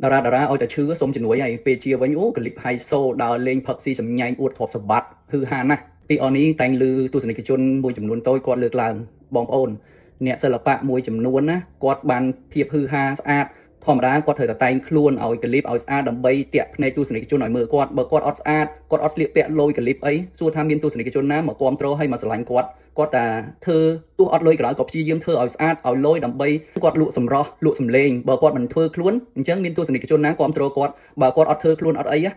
តារាតារាឲ្យតែឈឺសុំជំនួយហើយពេលជាវិញអូកលិបហៃសូដើរលេងផឹកស៊ីសម្ញែងអួតទ្រព្យសម្បត្តិហឺហាណាស់ពីអនេះតែងលឺទស្សនិកជនមួយចំនួនតូចគាត់លើកឡើងបងប្អូនអ្នកសិល្បៈមួយចំនួនណាគាត់បានភាពហឺហាស្អាតធម្មតាគាត់ត្រូវតែតែងខ្លួនឲ្យកលិបឲ្យស្អាតដើម្បីទាក់ភ្នែកទស្សនិកជនឲ្យមើលគាត់បើគាត់អត់ស្អាតគាត់អត់ស្លៀកពាក់លយកលិបអីសួរថាមានទស្សនិកជនណាមកគាំទ្រឲ្យមកស្រឡាញ់គាត់គាត់តែធ្វើទោះអត់លុយក៏ដោយក៏ព្យាយាមធ្វើឲ្យស្អាតឲ្យលយដើម្បីគាត់លក់សម្រស់លក់សម្លេងបើគាត់មិនធ្វើខ្លួនអញ្ចឹងមានទស្សនិកជនណាគាំទ្រគាត់បើគាត់អត់ធ្វើខ្លួនអត់អី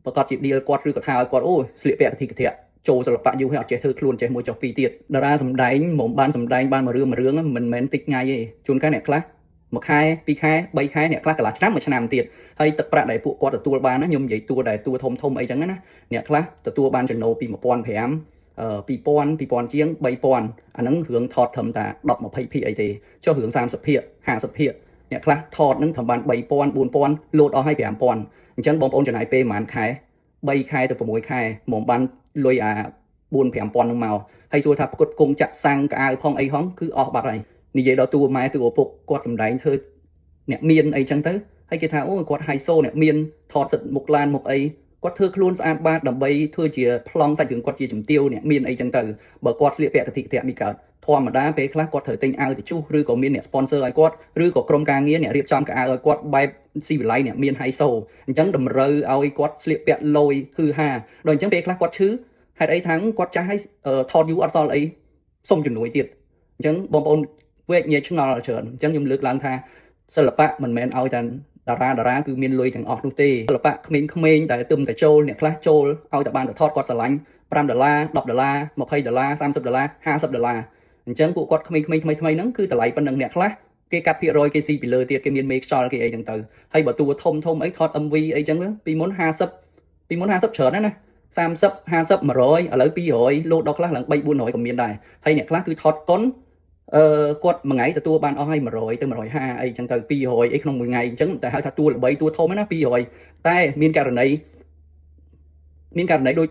ប្រកាសជាឌីលគាត់ឬក៏ថាឲ្យគាត់អូស្លៀកពាក់កធីកធៈចូលសិល្បៈយូរហើយអត់ចេះធ្វើខ្លួនចេះមួយចុះពីរទៀតតារាសម្ដែងមិនបានសម្ដែងបានមួយរឿងមួយរឿងមិនមែនតិចថ្ងៃទេជួនកាលអ្នកខ្លះមួយខែពីរខែបីខែអ្នកខ្លះកន្លះឆ្នាំមួយឆ្នាំទៀតហើយទឹកប្រាក់ដែលពួកគាត់ទទួលបានណាខ្ញុំនិយាយតួដែលតួធំធំអីចឹងណាអ្នកខ្លះទទួលបានចំណូលពី1500 2000 2000ជាង3000អាហ្នឹងរឿងថតត្រឹមតែ10 20ភាគអីទេចុះរឿង30ភាគ50ភាគអ្នកខ្លះថតហ្នឹងត្រឹមបាន3000 4000លោតអស់ឲ្យ5000អញ្ចឹងបងប្អូនចំណាយពេលប្រហែលខែ3ខែទៅ6ខែមកបានលុយអា4 5000ហ្នឹងមកហើយសួរថាផ្គត់ផ្គង់ចាក់សាំងកៅអៅផងអីហងគឺអស់បាត់ហើយនិយាយដល់តួម៉ែតួឪពុកគាត់សំដែងធ្វើអ្នកមានអីចឹងទៅហើយគេថាអូគាត់ហៃសូអ្នកមានថតសិតមុខឡានមុខអីគាត់ធ្វើខ្លួនស្អាតបាតដើម្បីធ្វើជាប្លង់សាច់រឿងគាត់ជាជំទាវអ្នកមានអីចឹងទៅបើគាត់ស្លៀកពាក់កតិកៈមីកើតធម្មតាពេលខ្លះគាត់ត្រូវទិញអាវទៅជុះឬក៏មានអ្នក sponsor ឲ្យគាត់ឬក៏ក្រុមការងារអ្នករៀបចំកៅអៅឲ្យគាត់បែបស៊ីវិល័យអ្នកមានហៃសូអញ្ចឹងតម្រូវឲ្យគាត់ស្លៀកពាក់លយហឺហាដល់អញ្ចឹងពេលខ្លះគាត់ឈឺហេតុអីថាងគាត់ចាស់ឲ្យថតយូរអត់សល់អីសុំជំនួយទៀតអញ្ចឹងបងប្អូនវែកញែកឆ្ងល់ច្រើនអញ្ចឹងខ្ញុំលើកឡើងថាសិល្បៈមិនមែនឲ្យតែតារាតារាគឺមានលុយទាំងអស់នោះទេសិល្បៈក្មេងៗដែលទឹមតែចូលអ្នកខ្លះចូលឲ្យតែបានទៅថតគាត់ស្រឡាញ់5ដុល្លារ10ដុល្លារ20ដុល្លារ30ដុល្លារ50ដុល្លារអញ្ចឹងពួកគាត់ក្មេងៗថ្មីថ្មីហ្នឹងគឺតម្លៃប៉ុណ្ណឹងអ្នកខ្លះគេកាត់ភាគរយគេស៊ីពីលើទៀតគេមានមេខ្យល់គេអីចឹងទៅហើយបើតួធំធំអីថត MV អីចឹងពីមុន50ពីមុន50ច្រើនណាស់ណា30 50 100ឥឡូវ200លោតដល់ខ្លះឡើង3 400ក៏មានដែរហើយអ្នកខ្លះគឺថតកុនអឺគាត់មួយថ្ងៃទទួលបានអស់ហើយ100ទៅ150អីចឹងទៅ200អីក្នុងមួយថ្ងៃអញ្ចឹងតែហៅថាតួល្បីតួធំណា200តែមានករណីមានករណីដូ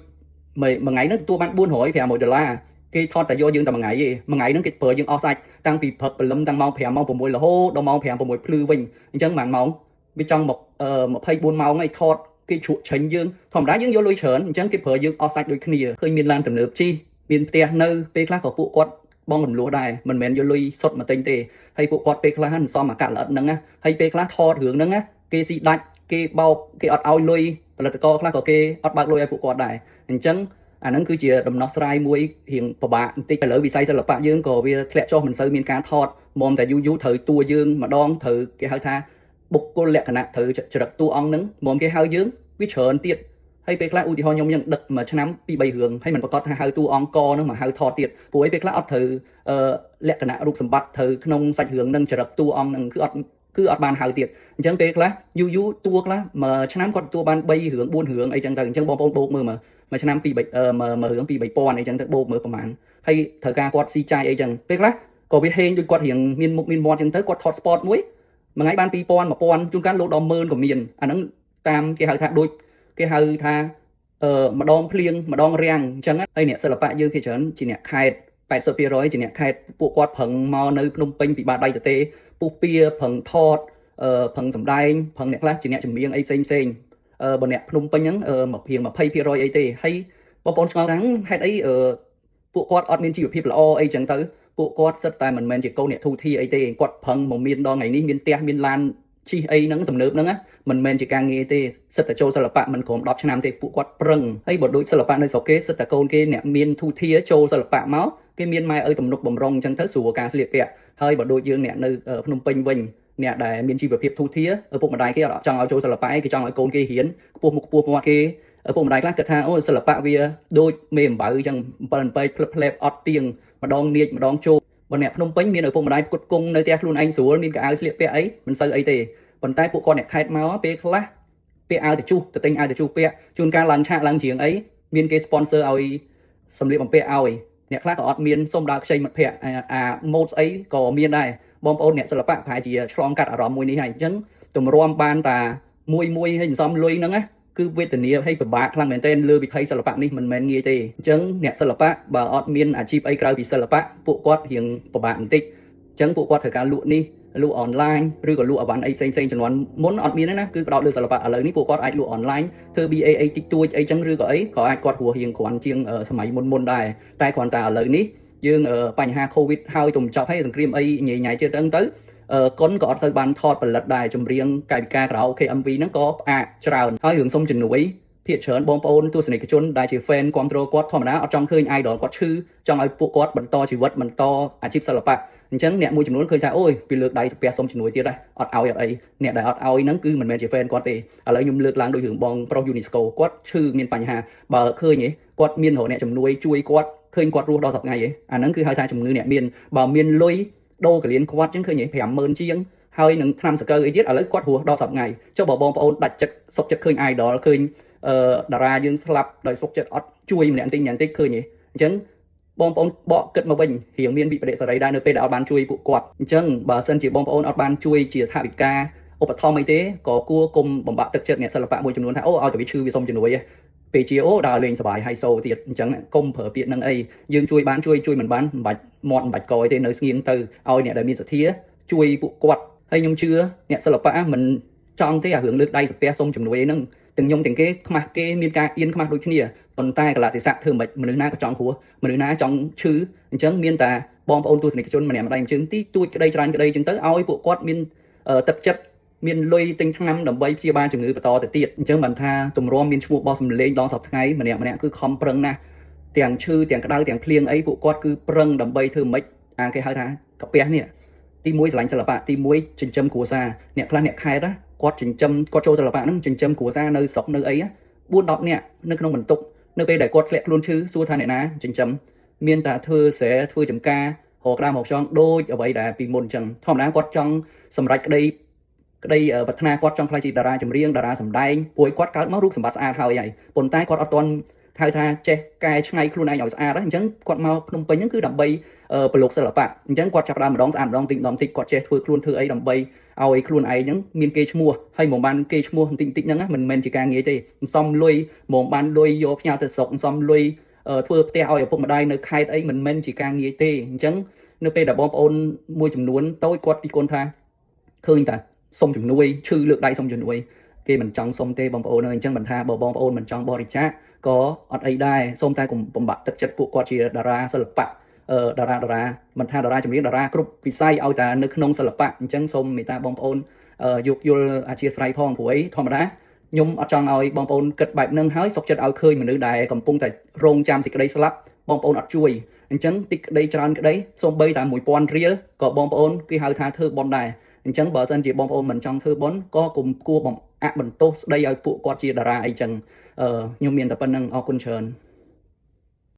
ចមួយថ្ងៃហ្នឹងទទួលបាន400 500ដុល្លារគេថតតែយកយើងតែមួយថ្ងៃទេមួយថ្ងៃហ្នឹងគេប្រើយើងអស់សាច់តាំងពីព្រឹកព្រលឹមតាំងម៉ោង5ម៉ោង6រហូតដល់ម៉ោង5 6ភ្លឺវិញអញ្ចឹងប្រហែលម៉ោងវាចង់មក24ម៉ោងហើយថតគេជ្រក់ឆេញយើងធម្មតាយើងយកលុយច្រើនអញ្ចឹងគេប្រើយើងអស់សាច់ដូចគ្នាឃើញមានឡានទំនើបជិះមានផ្ទះនៅពេលខ្លះក៏ពួកគាត់បងរំលោះដែរមិនមែនយកលុយសុទ្ធមកទិញទេហើយពួកគាត់ពេលខ្លះហ្នឹងសំអាកាក់ល្អិតហ្នឹងណាហើយពេលខ្លះថតរឿងហ្នឹងណាគេស៊ីដាច់គេបោកគេអត់ឲ្យលុយផលិតករខ្លះក៏គេអត់បើកលុយឲ្យពួកគាត់ដែរអញ្ចឹងអាហ្នឹងគឺជាដំណោះស្រាយមួយរៀងពិបាកបន្តិចឥឡូវវិស័យសិល្បៈយើងក៏វាធ្លាក់ចុះមិនសូវមានការថតមុំតែយូរយូរត្រូវតួយើងម្ដងត្រូវគេហៅថាបុគ្គលលក្ខណៈត្រូវចរិតតួអង្គហ្នឹងមុំគេហៅយើងវាច្រើនទៀតហើយពេលខ្លះឧទាហរណ៍ខ្ញុំយ៉ាងដឹកមួយឆ្នាំពីរបីរឿងហើយមិនប្រកាសថាហៅតួអង្គកហ្នឹងមកហៅថតទៀតព្រោះអីពេលខ្លះអត់ត្រូវលក្ខណៈរូបសម្បត្តិត្រូវក្នុងសាច់រឿងហ្នឹងចរិតតួអង្គហ្នឹងគឺអត់បានហៅទៀតអញ្ចឹងពេលខ្លះយូរយូរតួខ្លះមួយឆ្នាំគាត់ទទួលបាន3រឿង4រឿងអីចឹងទៅអញ្ចឹងបងប្អូនបូកមើលមើលមួយឆ្នាំ2 3មួយរឿង2 3000អីចឹងទៅបូកមើលប្រហែលហើយត្រូវការគាត់ស៊ីចាយអីចឹងពេលខ្លះក៏វាហេងដូចគាត់រៀងមានមុខមានមាត់ចឹងទៅគាត់ថត spot មួយមួយថ្ងៃបាន2000 1000ជួនកាលលោតដល់10000ក៏មានអាហ្នឹងតាមគេហៅថាដូចគេហៅថាអឺម្ដងភ្លៀងម្ដងរាំងអញ្ចឹងហើយអ្នកសិល្បៈយើងគេច្រើនជាអ្នកខេត80%ជាអ្នកខេតពួកគាត់ប្រឹងមកនៅភ្នំពេញពិបាកដៃទៅទេពុះពៀប្រឹងថតអឺប្រឹងសំដែងប្រឹងអ្នកខ្លះជាអ្នកចម្រៀងអីផ្សេងផ្សេងអឺបើអ្នកភ្នំពេញហ្នឹងមកព្រៀង20%អីទេហើយបងប្អូនឆ្ងល់ថាហេតុអីអឺពួកគាត់អត់មានជីវភាពល្អអីចឹងទៅពួកគាត់សិតតែមិនមែនជាកូនអ្នកធូធាអីទេគាត់ប្រឹងមកមានដល់ថ្ងៃនេះមានផ្ទះមានឡានជិះអីហ្នឹងទំនើបហ្នឹងណាមិនមែនជាការងារទេសិតតែចូលសិល្បៈមិនក្រោម10ឆ្នាំទេពួកគាត់ប្រឹងហើយបើដូចសិល្បៈនៅស្រុកគេសិតតែកូនគេអ្នកមានធូធាចូលសិល្បៈមកគេមានម៉ែឪទំនុកបំរុងអញ្ចឹងទៅស្រួលការស្លៀកពាក់ហើយបើដូចយើងអ្នកនៅភ្នំពេញវិញអ្នកដែលមានជីវភាពធូធាឪពុកម្ដាយគេអត់ចង់ឲ្យចូលសិល្បៈឯងគេចង់ឲ្យកូនគេរៀនខ្ពស់មុខខ្ពស់មាត់គេឪពុកម្ដាយខ្លះគិតថាអូសិល្បៈវាដូចមេអំបៅអញ្ចឹង7 7ផ្លឹបផ្លែបអត់ទៀងម្ដងនាចម្ដងចូលបើអ្នកភ្នំពេញមានឪពុកម្ដាយផ្គត់ផ្គង់នៅផ្ទះខ្លួនឯងស្រួលមានកៅអៅស្លៀកពាក់អីមិនសូវអីទេប៉ុន្តែពួកគាត់អ្នកខេតមកពេលខ្លះពាក់អាវទៅជុះទៅទិញអាវទៅជុះពាក់ជួនកាលឡើងឆាកឡើងច្រៀងអីមានគេ sponsor ឲ្យសម្លៀកបំពាក់ឲ្យអ្នកខ្លះក៏អត់មានសុំដើរខ្ចីមិត្តភ័ក្តិអាម៉ូតស្អីក៏មានដែរបងប្អូនអ្នកសិល្បៈប្រហែលជាឆ្លងកាត់អារម្មណ៍មួយនេះហើយអញ្ចឹងទម្រាំបានតាមួយមួយហើយសំលុយហ្នឹងណាគឺវេទនាហើយពិបាកខ្លាំងមែនទែនលើវិថីសិល្បៈនេះមិនមែនងាយទេអញ្ចឹងអ្នកសិល្បៈបើអត់មានអាជីពអីក្រៅពីសិល្បៈពួកគាត់រៀងពិបាកបន្តិចអញ្ចឹងពួកគាត់ត្រូវការលក់នេះ លក់អនឡាញឬក៏លក់អីវ៉ាន់អីផ្សេងផ្សេងជំនាន់មុនអត់មានទេណាគឺផ្ដោតលើសិល្បៈឥឡូវនេះពួកគាត់អាចលក់អនឡាញធ្វើ BA អីតិចតួចអីចឹងឬក៏អីក៏អាចគាត់រស់រៀងគ្រាន់ជាងសម័យមុនមុនដែរតែគ្រាន់តែឥឡូវនេះយើងបញ្ហា COVID ហើយទៅចប់ហើយសង្គ្រាមអីញ៉ៃញ៉ៃទៀតទៅទៅកុនក៏អត់សូវបានថតផលិតដែរចម្រៀងកាយវិការខារ៉ាអូខេ MV ហ្នឹងក៏ផ្អាកច្រើនហើយរឿងសុំជំនួយភាគច្រើនបងប្អូនទស្សនិកជនដែលជា fan គ្រប់គ្រងគាត់ធម្មតាអត់ចង់ឃើញ idol គាត់ឈឺចង់ឲ្យពួកគាត់បន្តជីវិតបន្តអាជីពសិល្បៈអញ្ចឹងអ្នកមួយចំនួនឃើញថាអូយពីលើកដៃសំពះសុំជំនួយទៀតដែរអត់ឲ្យអត់អីអ្នកដែលអត់ឲ្យហ្នឹងគឺមិនមែនជា fan គាត់ទេឥឡូវខ្ញុំលើកឡើងដូចរឿងបងប្រុស UNESCO គាត់ឈឺមានបញ្ហាបើឃើញទេគាត់មានរកអ្នកជំនួយជួយគាត់ឃើញគាត់រស់ដល់សប្តាហ៍ថ្ងៃទេអាហ្នឹងគឺហៅថាជំងឺអ្នកមានបើមានលុយដូរកលៀនគាត់ចឹងឃើញទេ50000ជាងហើយនឹងថ្នាំសកៅអីទៀតឥឡូវគាត់រស់ដល់សប្តាហ៍ថ្ងៃចុះបើបងប្អូនដាច់ចិត្តសុកចិត្តឃើញ idol ឃើញអឺតារាយើងស្លាប់ដោយសុកចិត្តអត់ជួយម្នាក់បន្តិចម្នាក់បន្តិចឃើញទេអញ្ចឹងបងប្អូនបកគិតមកវិញរៀងមានវិបរិសរីដែរនៅពេលដែលអត់បានជួយពួកគាត់អញ្ចឹងបើសិនជាបងប្អូនអត់បានជួយជាថវិកាឧបត្ថម្ភអីទេក៏គួរគុំបំបាក់ទឹកចិត្តអ្នកសិល្បៈមួយចំនួនថាអូឲ្យតែវាឈឺវាសុំជំនួយពេលជាអូដើរលេងសប្បាយហៃសូទៀតអញ្ចឹងកុំប្រើពាក្យនឹងអីយើងជួយបានជួយជួយមិនបានមិនបាច់មាត់មិនបាច់កយទេនៅស្ងៀមទៅឲ្យអ្នកដែលមានសទ្ធាជួយពួកគាត់ហើយខ្ញុំជឿអ្នកសិល្បៈមិនចង់ទេអារឿងលើកដៃសំពះសុំជំនួយអីហ្នឹងទាំងខ្ញុំទាំងគេខ្មាស់គេមានការអៀនខ្មាស់ដូចគ្នាប៉ុន្តែកលៈទេសៈធ្វើមិនមនុស្សណាក៏ចង់គ្រោះមនុស្សណាចង់ឈឺអញ្ចឹងមានតែបងប្អូនទស្សនិកជនម្នាក់ម្ដៃជើងទីទួចក្តីច្រើនក្តីអញ្ចឹងទៅឲ្យពួកគាត់មានទឹកចិត្តមានលុយទិញថ្នាំដើម្បីព្យាបាលជំងឺបន្តទៅទៀតអញ្ចឹងបានថាទម្រាំមានឈ្មោះបោះសម្លេងដល់សប្តាហ៍ថ្ងៃម្នាក់ម្នាក់គឺខំប្រឹងណាស់ទាំងឈឺទាំងក្តៅទាំងភ្លៀងអីពួកគាត់គឺប្រឹងដើម្បីធ្វើម៉េចអាគេហៅថាកាពះនេះទី1ស្រឡាញ់សិល្បៈទី1ចិញ្ចឹមគ្រួសារអ្នកខ្លះអ្នកខេតណាគាត់ចិញ្ចឹមគាត់ចូលសិល្បៈហ្នឹងចិញ្ចឹមគ្រួសារនៅស្រុកនៅអី4 10នាក់នៅក្នុងបន្ទប់នៅពេលដែលគាត់ធ្លាក់ខ្លួនឈឺសួរថាអ្នកណាចិញ្ចឹមមានតែធ្វើស្រែធ្វើចំការរកក្តាមរកខ្យងដូចអ្វីដែលពីមុនអញ្ចឹងធម្មតាគាត់ចង់សម្រេចក្តីក្តីប្រាថ្នាគាត់ចង់ក្លាយជាតារាចម្រៀងតារាសម្ដែងព្រោះគាត់កើតមករូបសម្បត្តិស្អាតហើយហើយប៉ុន្តែគាត់អត់ទាន់ហៅថាចេះកែច្នៃខ្លួនឯងឲ្យស្អាតអញ្ចឹងគាត់មកភ្នំពេញហ្នឹងគឺដើម្បីប្រឡូកសិល្បៈអញ្ចឹងគាត់ចាប់ផ្ដើមម្ដងស្អាតម្ដងតិចម្ដងតិចគាត់ចេះធ្វើខ្លួនធ្វើអីដើម្បីឲ្យខ្លួនឯងហ្នឹងមានគេឈ្មោះហើយមកបានគេឈ្មោះបន្តិចបន្តិចហ្នឹងមិនមែនជាការងាយទេសន្សំលុយមកបានលុយយកផ្ញើទៅស្រុកសន្សំលុយធ្វើផ្ទះឲ្យឪពុកម្ដាយនៅខេត្តអីមិនមែនជាការងាយទេអញ្ចឹងនៅពេលដែលបងប្អូនមួយចំនួនតូចគាត់ពីគុណថាឃើញតែសុំជំនួយឈឺលើកដៃសុំជំនួយគេមិនចង់សុំទេបងប្អូនអើយអញ្ចឹងមិនថាបើបងប្អូនមិនចង់បរិច្ចាគក៏អត់អីដែរសូមតែកុំបំបាក់ទឹកចិត្តពួកគាត់ជាតារាសិល្បៈតារាតារាមិនថាតារាចម្រៀងតារាគ្រប់វិស័យឲ្យតែនៅក្នុងសិល្បៈអញ្ចឹងសូមមេត្តាបងប្អូនយោគយល់អធ្យាស្រ័យផងព្រោះអីធម្មតាខ្ញុំអត់ចង់ឲ្យបងប្អូនគិតបែបហ្នឹងហើយសុខចិត្តឲ្យឃើញមនុស្សដែលកំពុងតែរងចាំសេចក្តីស្លាប់បងប្អូនអត់ជួយអញ្ចឹងតិចក្តីច្រើនក្តីសូម្បីតែ1000រៀលក៏បងប្អូនគេហៅថាធ្វើបុណ្យដែរអញ្ចឹងបើសិនជាបងប្អូនមិនចង់ធ្វើបុណ្យក៏កុំគួរបំអាក់បន្ទោសស្ដីឲ្យពួកគាត់ជាតារាអីចឹងអឺខ្ញុំមានតែប៉ុណ្្នឹងអរគុណច្រើន។